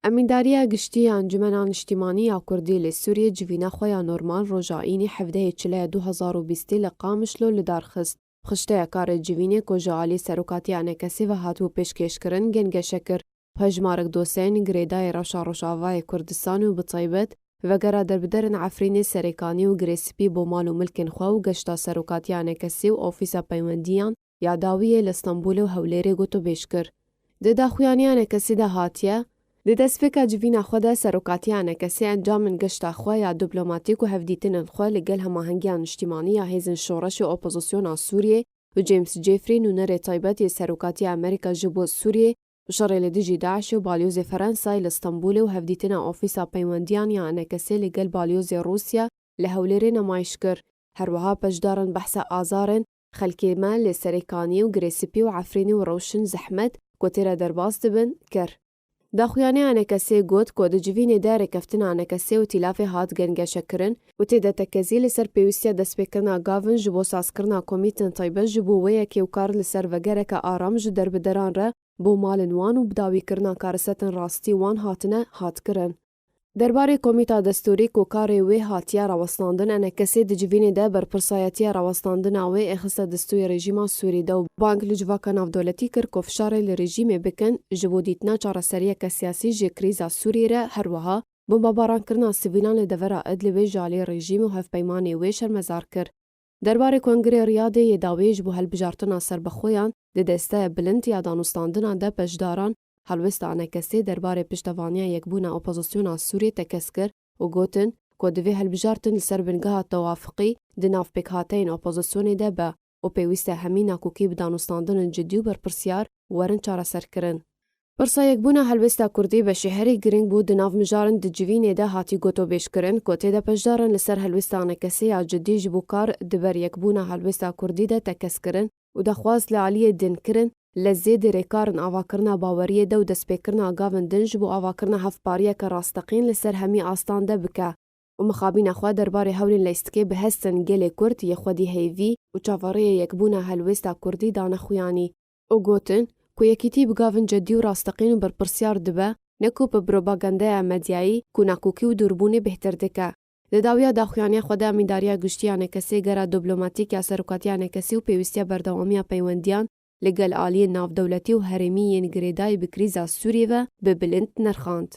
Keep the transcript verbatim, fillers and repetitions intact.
Emîndariya Giştî ya Encûmena Niştîmanî ya Kurdî li Sûriyê civîna xwe ya normal roja Înî hevdehê Çileya du hezar û bîstê li Qamişlo li dar xist. Xişteya karê civînê ku ji alî Serokatiya Enekesê ve hatibû pêşkêşkirin, gengeşe kir. Bi hejmarek dosyayên girêdayî rewşa Rojavayê Kurdistan û bi taybet vegera derbiderên Efrînê, Serêkanî û Girê Spî bo mal û milkên xwe û geşta Serokatiya Enekesê û Ofîsa Peywendiyan ya dawiyê li Stenbolê û Hewlêrê gotûbêj kir. Di daxuyaniya Enekesê de hatiye, Di destpêka civîna xwe de Serokatiya Enekesê encamên geşta xwe ya diplomatîk û hevdîtinên xwe li gel Hemahengiya Niştîmanî ya Hêzên Şoreş û Opozisyona Sûriyê û James Jeffrey, nûnerê taybet yê Serokatiya Amerîka ji bo Sûriyê û şerê li dijî DAIŞê û balyozê Ferensayê li Stenbolê û hevdîtina Ofîsa Peywendiyan ya Enekesê li gel balyozê Rûsya li Hewlêrê nemayiş kir. Her wiha beşdaran behsa azarên xelkê me li Serêkaniyê û Girê Spî û Efrînê û rewşên zehmet ku tê re derbas dibin, kir. Daxuyaniya Enekesê got ku di civînê de rêkeftina Enekesê û Tîlafê hat gengeşekirin û tê de tekezî li ser pêwîstiya destpêkirina gavin ji bo sazkirina komîtên taybet ji bo wê yekê û kar li ser vegereke aram ji derbideran re bo malên wan û bidawîkirina karisetên rastî wan hatine hat kirin. Derbarê Komîta Destûrî ku karê wê hatiye rawestandin, Enekesê di civînê de berpirsayetiya rawestandina wê êxiste destûyê rejîma Sûrî de û bang li civaka navdewletî kir ku fişarê li rejîmê bikin ji bo dîtina çareseriyeke siyasî ji krîza Sûrî re, her wiha bombabarankirina sivîlan li devera Idlibê ji alî rejîm û hevpeymanê wê şermezar kir. Derbarê Kongrê Riyadê yê dawiyê ji bo hilbijartina serbixweyan di desteya bilind ya danûstandina de beşdaran helwesta Enekesê derbarê piştevaniya yekbûna opozisyona Sûriyê tekez kir û gotin ku divê hilbijartin li ser bingeha tewafiqî di nav pêkhateyên opozisyonê de be û pêwîst e hemî nakokî bi danûstandinên cidî û berpirsiyar werin çareserkirin. Pirsa yekbûna helwesta kurdî beşê herî girîng bû di nav mijaran di civînê de hatî gotobêjkirin ku tê de beşdaran li ser helwesta Enekesê ya cidî ji bo kar di ber yekbûna helwesta kurdî de tekez kirin û daxwaz li aliyê din kirin lê zêdî rêkarin avakirina baweriyê de û destpêkirina gavin din ji bo avakirina hevpariyeke rasteqîn li ser hemî astan de bike û mixabîna xwe derbarê hewlên leyîstikê bi hestin gelê Kurd yê xwedî heyvî û çaverêyê yekbûna helwêsta Kurdî dane xuyanî û gotin ku yekîtî bi gavin cedî û rasteqîn û berpirsiyar dibe, ne ku bi propagandeya medyayî ku nakokî û dûrbûnê bêhtir dike. Di dawiya daxuyaniya xwe de Emîndariya Giştî ya Enekesê gera diplomatîk ya Serokatiya Enekesê û pêwîstiya berdewamiya peywendiyan li gel aliyên navdewletî û herêmî yên girêdayî bi krîza Sûriyê ve bi bilind nirxand.